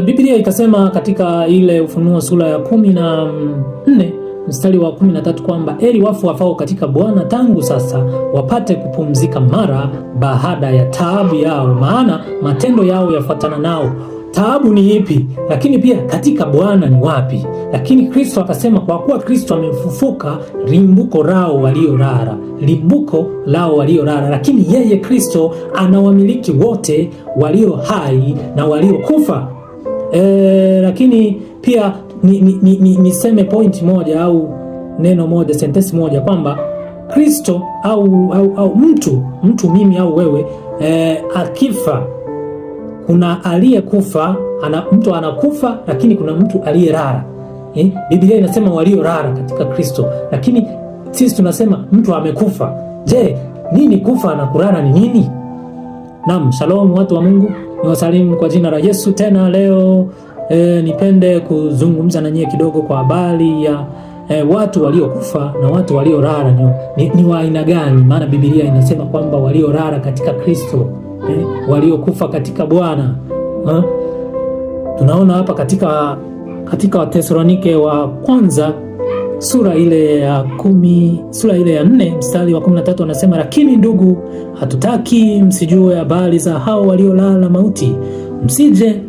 Biblia ikasema katika ile Ufunuo sura ya 14 mstari wa 13 kwamba heri wafu wafao katika Bwana tangu sasa wapate kupumzika mara baada ya taabu yao, maana matendo yao yafuatana nao. Taabu ni ipi? Lakini pia katika Bwana ni wapi? Lakini Kristo akasema kwa kuwa Kristo amefufuka, limbuko lao waliolala, limbuko lao waliolala. Lakini yeye Kristo anawamiliki wote walio hai na waliokufa. Lakini pia niseme point moja au neno moja, sentensi moja kwamba Kristo au mtu mimi au wewe akifa, kuna aliyekufa mtu anakufa, lakini kuna mtu aliyelala. Biblia inasema waliolala katika Kristo, lakini sisi tunasema mtu amekufa. Je, nini kufa na kulala ni nini? Naam, shalom watu wa Mungu, niwasalimu kwa jina la Yesu tena leo. Nipende kuzungumza na nyie kidogo kwa habari ya watu waliokufa na watu waliolala ni wa aina gani? Maana Biblia inasema kwamba waliolala katika Kristo, waliokufa katika Bwana. Tunaona hapa katika Watesalonike wa kwanza sura ile ya 10, sura ile ya 4 mstari wa 13 anasema, lakini ndugu, hatutaki msijue habari za hao waliolala mauti, msije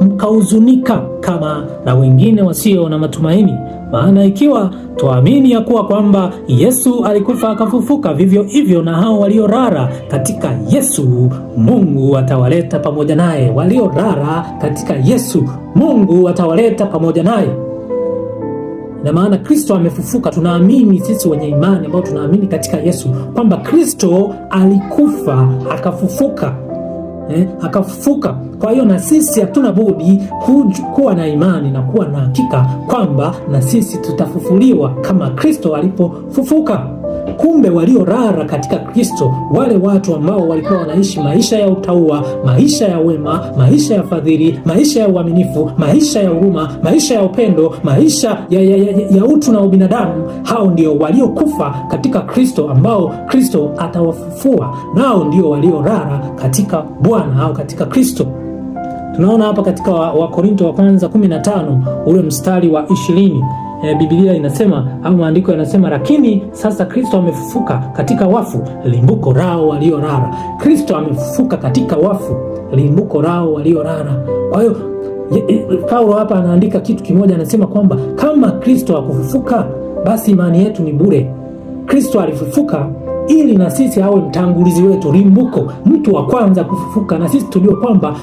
mkahuzunika kama na wengine wasio na matumaini. Maana ikiwa twaamini ya kuwa kwamba Yesu alikufa akafufuka, vivyo hivyo na hao waliolala katika Yesu Mungu atawaleta pamoja naye. Waliolala katika Yesu Mungu atawaleta pamoja naye. Na maana Kristo amefufuka. Tunaamini sisi wenye imani ambao tunaamini katika Yesu kwamba Kristo alikufa akafufuka. Akafufuka. Kwa hiyo na sisi hatuna budi kuwa na imani na kuwa na hakika kwamba na sisi tutafufuliwa kama Kristo alipofufuka. Kumbe waliolala katika Kristo, wale watu ambao walikuwa wanaishi maisha ya utauwa, maisha ya wema, maisha ya fadhili, maisha ya uaminifu, maisha ya huruma, maisha ya upendo, maisha ya utu na ubinadamu, hao ndio waliokufa katika Kristo, ambao Kristo atawafufua, nao ndio waliolala katika Bwana au katika Kristo. Tunaona hapa katika Wakorinto wa kwanza 15 ule mstari wa 20. Biblia inasema au maandiko yanasema, lakini sasa Kristo amefufuka katika wafu, limbuko lao waliolala. Kristo amefufuka katika wafu, limbuko lao waliolala. Kwa hiyo Paulo hapa anaandika kitu kimoja, anasema kwamba kama Kristo hakufufuka, basi imani yetu ni bure. Kristo alifufuka ili na sisi awe mtangulizi wetu, limbuko, mtu wa kwanza kufufuka, na sisi tujue kwamba